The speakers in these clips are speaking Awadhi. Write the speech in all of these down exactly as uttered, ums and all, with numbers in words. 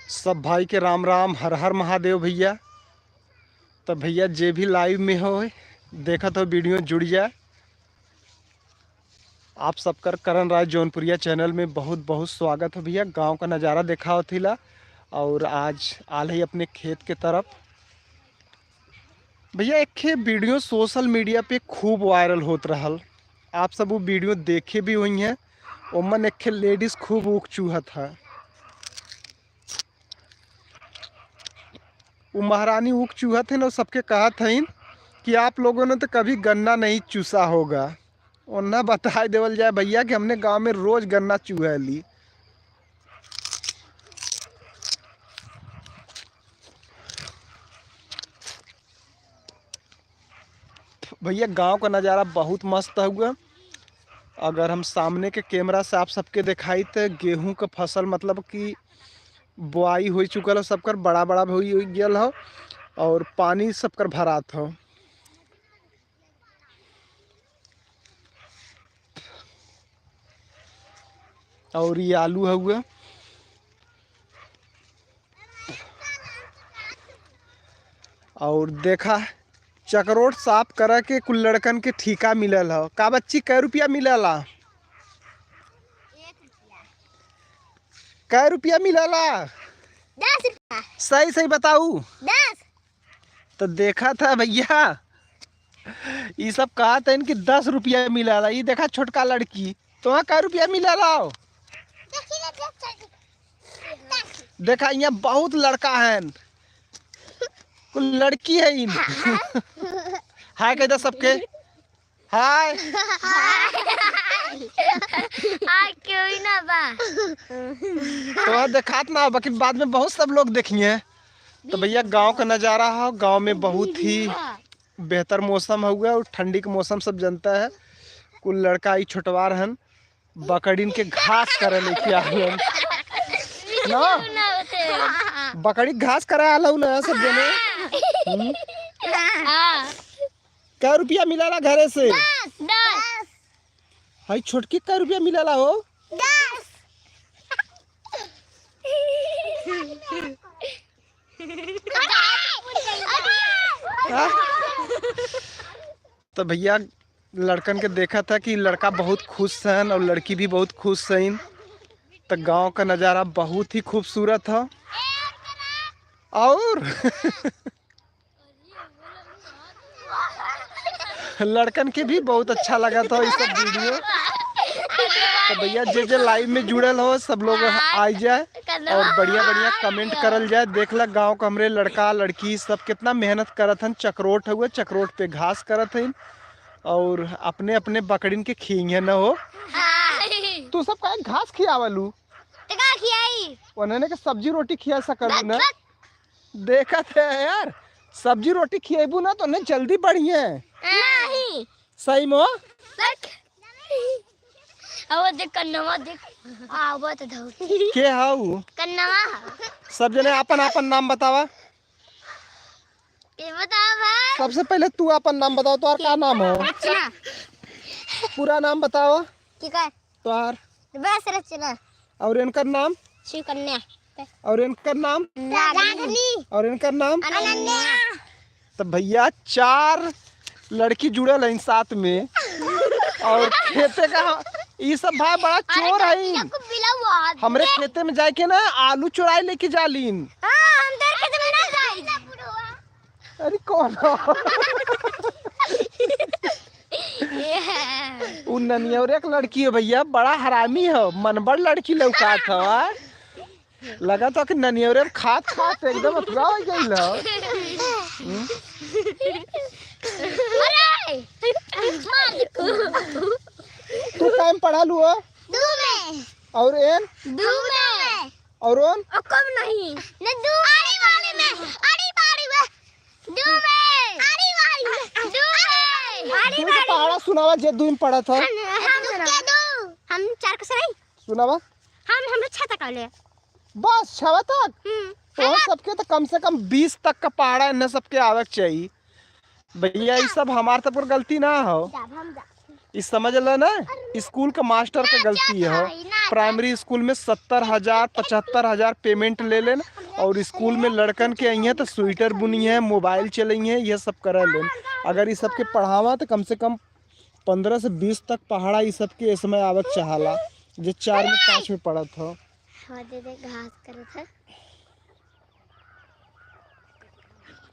सब भाई के राम राम, हर हर महादेव भइया। तो भइया, जे भी live में हो, देखत हो video, जुड़ जाए। आप सबकर करण राज जौनपुरिया channel में बहुत बहुत स्वागत हो भइया। गाँव का नज़ारा देखावत हिला और आज आल ही अपने खेत के तरफ। भइया, एक ठे video social media पे खूब viral होत रहल, आप सब वो video देखे भी होइहैं। ओमन एक ठे ladies खूब ऊख चूहत है। उ महारानी ऊख चूहत है ना, सबके कहत हइन कि आप लोगों ने तो कभी गन्ना नहीं चूसा होगा। ओन्ना बताए देवल जाए भइया कि हमने गाँव में रोज गन्ना चूहली। भइया, गाँव का नज़ारा बहुत मस्त हुआ। अगर हम सामने के camera से आप सबके देखाई तो गेहूं का फसल, मतलब कि बोआई हो चुकल हो, सबकर बड़ा बड़ा भी हो गयल हो और पानी सबकर भरात हो। और ये आलू हउए। और देखा, चकरोट साफ करे के कुल लड़कन के ठीका मिलल हो। का बच्ची, कै रुपया मिलला? कै रुपया मिलला? दस रुपया। सही सही बताऊ। दस। तो देखा था भइया, ई सब कहत हइन कि दस रुपया मिलला। ई देखा छोटका लड़की, तोहा कै रुपया मिलला हो? देखा, यहाँ बहुत लड़का हइन, कुल लड़की हइन। हाय कह दे सबके। हाय। हाय, केहू ना बा। तोहा देखात ना, बाकी बाद में बहुत सब लोग देखिए। तो भइया, गाँव का नज़ारा है, गाँव में बहुत ही बेहतर मौसम हुआ और ठंडी का मौसम सब जनता है। कुल लड़का ई छोटवार हन, बकरिन के घास करे लेके आए हन ना, बकरी घास करे आलू ना सब जने। हम्म? हाँ। कै रुपया मिलला घरे से? दस। दस। हाय छोटकी, कै रुपया मिलला हो? दस। हाँ? तो भइया, लड़कन के देखा था कि लड़का बहुत खुश हन और लड़की भी बहुत खुश हइन। तो गाँव का नज़ारा बहुत ही खूबसूरत है। और लड़कन के भी बहुत अच्छा लगा था ये सब video। तो भइया, जे जे live में जुड़ल हो, सब लोग आई जाए और बढ़िया बढ़िया comment करल जाए। देख ला, गाँव का हमरे लड़का लड़की सब कितना मेहनत करत हन। चकरोट हुए, चकरोट पे घास करत हन और अपने अपने बकरिन के खियइहैं न हो। तू सब काहे घास खियावलू? तो का खियाई? उन्हने के सब्जी रोटी खिया सकलू ना। देखत है यार, सब्जी रोटी खिएबू ना तो उन्हें जल्दी बढ़िए। नहीं। सही मो? अब देख कन्नवा देख, आवत धौर। के हाउ? कन्नवा हा। सब जने आपन आपन नाम बतावा। के बतावा भाई? सबसे पहले तू आपन नाम बताओ, तोहार का नाम हो? रचना। पूरा नाम बताओ। ठीक है। तोहार? बस रचना। और इनकर नाम? सुकन्या। और इनकर नाम? रागनी। और इनकर नाम? अनन्या। तो भइया, चार लड़की जुड़ल हइन साथ में। और खेते का ह-, ई सब भाई बड़ा चोर हइन। हमरे खेते में जाके ना आलू चुराए लेके जालीन। हाँ, हम तोर खेते में ना जाई। अरे कौन हो? उ ननियौरे के लड़की है भइया, बड़ा हरामी हो, मनबड़ लड़की लौकात हो, आ? लगा तो कि ननियौरे में खात खात एकदम अथुरा हो गइल हो। हम्म? अरे! मार दे। तू काहे में पढ़ा लू हो? दू में। और एन? दू में। और ओन? ओ, कम नहीं। न दू। अरे वाले में, अरे बारी में। दू में। अरे वाली में। दू में। अरे दू के वाली। पहाड़ा सुनावा जे दू में पढ़त हो। हम, हम सुनावा। दू। हम चार को सुनाई। सुनावा। हम, हम छह तक आले। बस छह तक? हम्म। तो सबके तो कम से कम बीस तक का पहाड़ा इन्हें सबके आवे के चाहिए। भइया, ई सब हमार तो कोई गलती ना हो। जा, हम जा। ई समझ ल ना, स्कूल का मास्टर का गलती है। प्राइमरी स्कूल में सत्तर हजार, पचहत्तर हजार पेमेंट ले लेन और स्कूल में लड़कन के अइहें तो स्वेटर बुनिहें, मोबाइल चलइहें, यह सब कर लेन। अगर ई सबके पढ़ावा तो कम से कम पन्द्रह से बीस तक पहाड़ा ई सबके ए समय आवक चाहला, जे चार में, पाँच में पढ़त हो। हाँ, दे दे, घास करत है।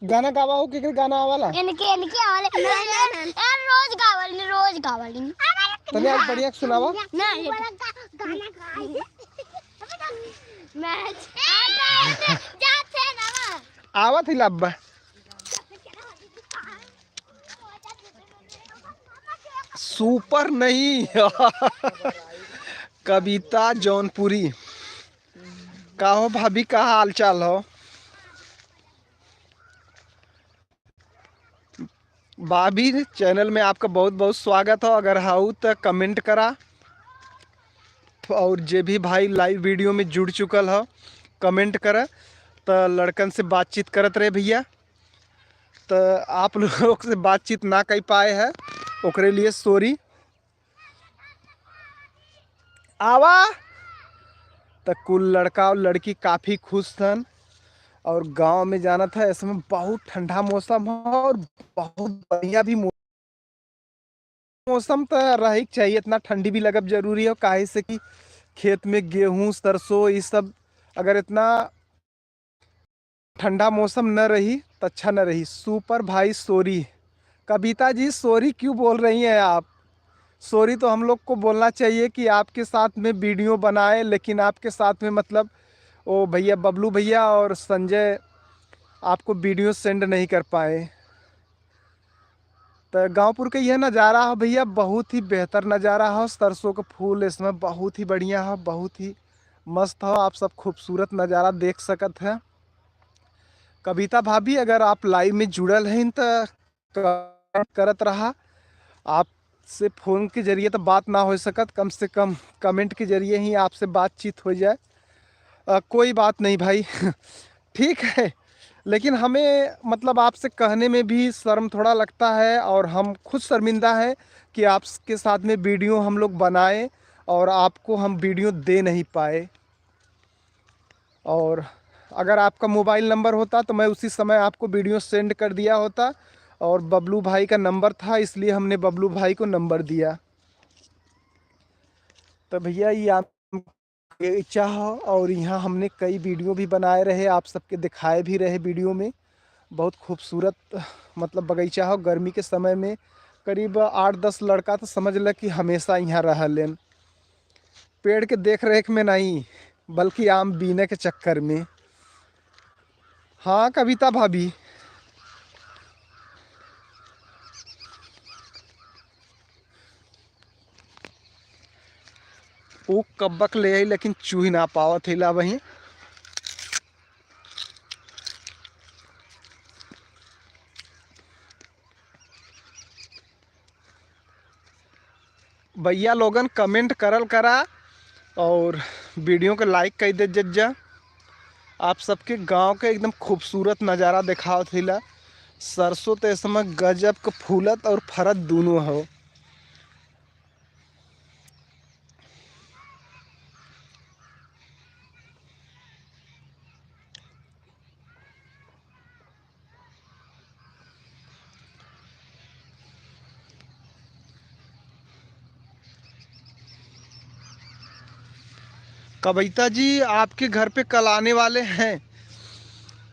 गाना गावा हो, केकर गाना आवाला? इनके, इनके आवाले। ए, रोज गावल, रोज गावल। तनी आज बढ़िया सुनावा। नहीं। मैच। जाते ना। आवत ही लब्बा। सुपर नहीं। कविता जौनपुरी। का हो भाभी, का हाल चाल हो? भाभी, चैनल में आपका बहुत बहुत स्वागत हो। अगर हाउ तो कमेंट करा, और जे भी भाई लाइव वीडियो में जुड़ चुकल हो, कमेंट करा। तो लड़कन से बातचीत करत रहे भैया, तो आप लोग से बातचीत ना कर पाए हैं, ओकरे लिए सॉरी। आवा। त कुल लड़का और लड़की काफी खुश हन। और गांव में जानत है, इस समय बहुत ठंडा मौसम है और बहुत बढ़िया भी मौ-, मौसम तो रहे के चाहिए, इतना ठंडी भी लगब जरूरी है, काहे से कि खेत में गेहूं, सरसों, ये सब अगर इतना ठंडा मौसम न रही तो अच्छा न रही। सुपर भाई सॉरी। कविता जी, सॉरी क्यों बोल रही हैं आप? सॉरी तो हम लोग को बोलना चाहिए कि आपके साथ में वीडियो बनाए, लेकिन आपके साथ में, मतलब, वो भैया, बबलू भैया और संजय आपको वीडियो सेंड नहीं कर पाए। तो गांवपुर का यह नज़ारा है भैया, बहुत ही बेहतर नज़ारा है। सरसों का फूल इस समय बहुत ही बढ़िया है, बहुत ही मस्त है। आप सब खूबसूरत नज़ारा देख सकत हैं। कविता भाभी, अगर आप लाइव में जुड़ल हैं तो कमेंट करत रहा। आपसे फ़ोन के जरिए तो बात ना हो सकत, कम से कम कमेंट के जरिए ही आपसे बातचीत हो जाए। अ, कोई बात नहीं भाई। ठीक है, लेकिन हमें, मतलब, आपसे कहने में भी शर्म थोड़ा लगता है और हम खुद शर्मिंदा हैं कि आपके साथ में वीडियो हम लोग बनाए और आपको हम वीडियो दे नहीं पाए। और अगर आपका मोबाइल नंबर होता तो मैं उसी समय आपको वीडियो सेंड कर दिया होता। और बबलू भाई का नंबर था, इसलिए हमने बबलू भाई को नंबर दिया। तो भैया, ये आप बगीचा हो और यहाँ हमने कई वीडियो भी बनाए रहे, आप सबके दिखाए भी रहे वीडियो में। बहुत खूबसूरत, मतलब, बगीचा हो। गर्मी के समय में करीब आठ दस लड़का तो समझ ल कि हमेशा यहाँ रह लेन। पेड़ के देख रेख में नहीं, बल्कि आम बीने के चक्कर में। हाँ कविता भाभी, ऊ कब्बक ले आई, लेकिन चूही ना पावत है ला वहीं। भैया लोगन कमेंट करल करा और वीडियो के लाइक कर दे जज्जा। आप सबके गांव के एकदम खूबसूरत नज़ारा देखावत हिला। सरसों तो इस समय गजब के फूलत और फरत दोनों हो। कविता जी, आपके घर पे कल आने वाले हैं।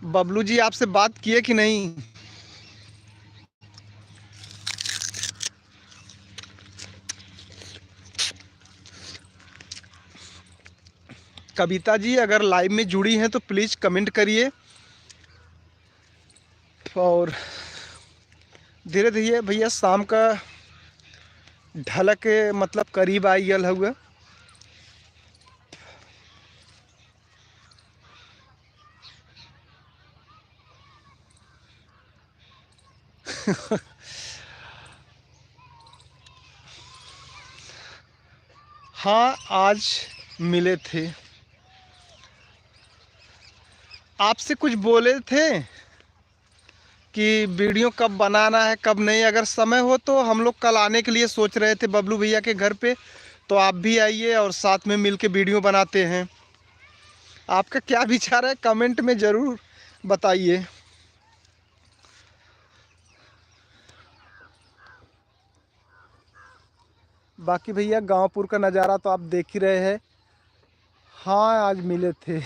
बबलू जी आपसे बात किए कि नहीं? कविता जी अगर लाइव में जुड़ी हैं तो प्लीज कमेंट करिए। और धीरे धीरे भैया शाम का ढलक के, मतलब, करीब आ गयल हुआ। हाँ, आज मिले थे। आपसे कुछ बोले थे? कि वीडियो कब बनाना है, कब नहीं। अगर समय हो तो हम लोग कल आने के लिए सोच रहे थे बबलू भैया के घर पे, तो आप भी आइए और साथ में मिलके वीडियो बनाते हैं। आपका क्या विचार है, कमेंट में ज़रूर बताइए। बाकी भैया, गांवपुर का नज़ारा तो आप देख ही रहे हैं। हाँ, आज मिले थे।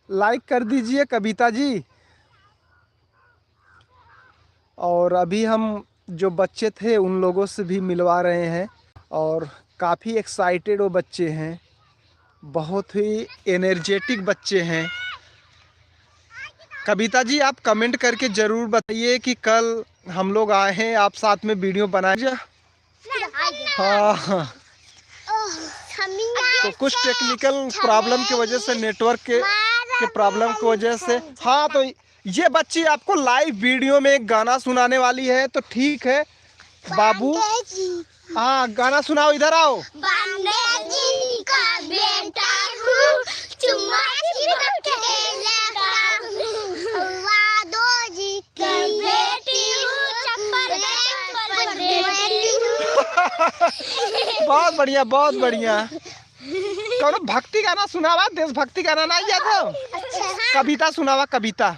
लाइक कर दीजिए कविता जी। और अभी हम जो बच्चे थे, उन लोगों से भी मिलवा रहे हैं, और काफ़ी एक्साइटेड वो बच्चे हैं, बहुत ही एनर्जेटिक बच्चे हैं। कविता जी, आप कमेंट करके ज़रूर बताइए कि कल हम लोग आए हैं, आप साथ में वीडियो बनाए जा। हाँ, हाँ। तो कुछ टेक्निकल प्रॉब्लम की वजह से, नेटवर्क के, के प्रॉब्लम की वजह से। हाँ, तो ये बच्ची आपको लाइव वीडियो में एक गाना सुनाने वाली है, तो ठीक है बाबू। हाँ, गाना सुनाओ, इधर आओ। बांधे जी का बेटा हूँ, चुम्मा चिपक के लगा हूँ। वादो जी की बेटी हूँ, चप्पल पे चप्पल बैठी हूँ। बहुत बढ़िया, बहुत बढ़िया। कौनो भक्ति गाना सुनावा, देशभक्ति गाना ना याद हो? अच्छा। कविता सुनावा, कविता।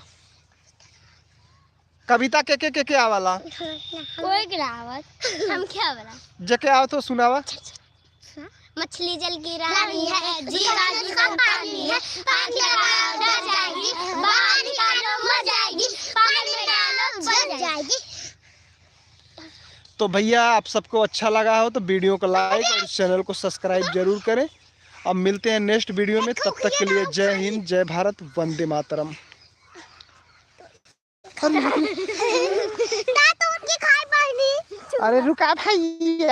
कविता के के के के आवाला? कोई के ना आवत। हम क्या बोला? जेके आवत हो सुनावा। मछली जल की रानी है, जीवा जीवन पानी है, पानी लगाओ डर जाएगी, बाहर निकालो मर जाएगी, पानी में डालो जल जाएगी। तो भैया, आप सबको अच्छा लगा हो तो वीडियो को लाइक और इस चैनल को सब्सक्राइब जरूर करें। अब मिलते हैं नेक्स्ट वीडियो में, तब तक के लिए जय हिंद, जय भारत, वंदे मातरम। अरे रुक। ता तो उनकी खाई पानी। अरे रुका भैया,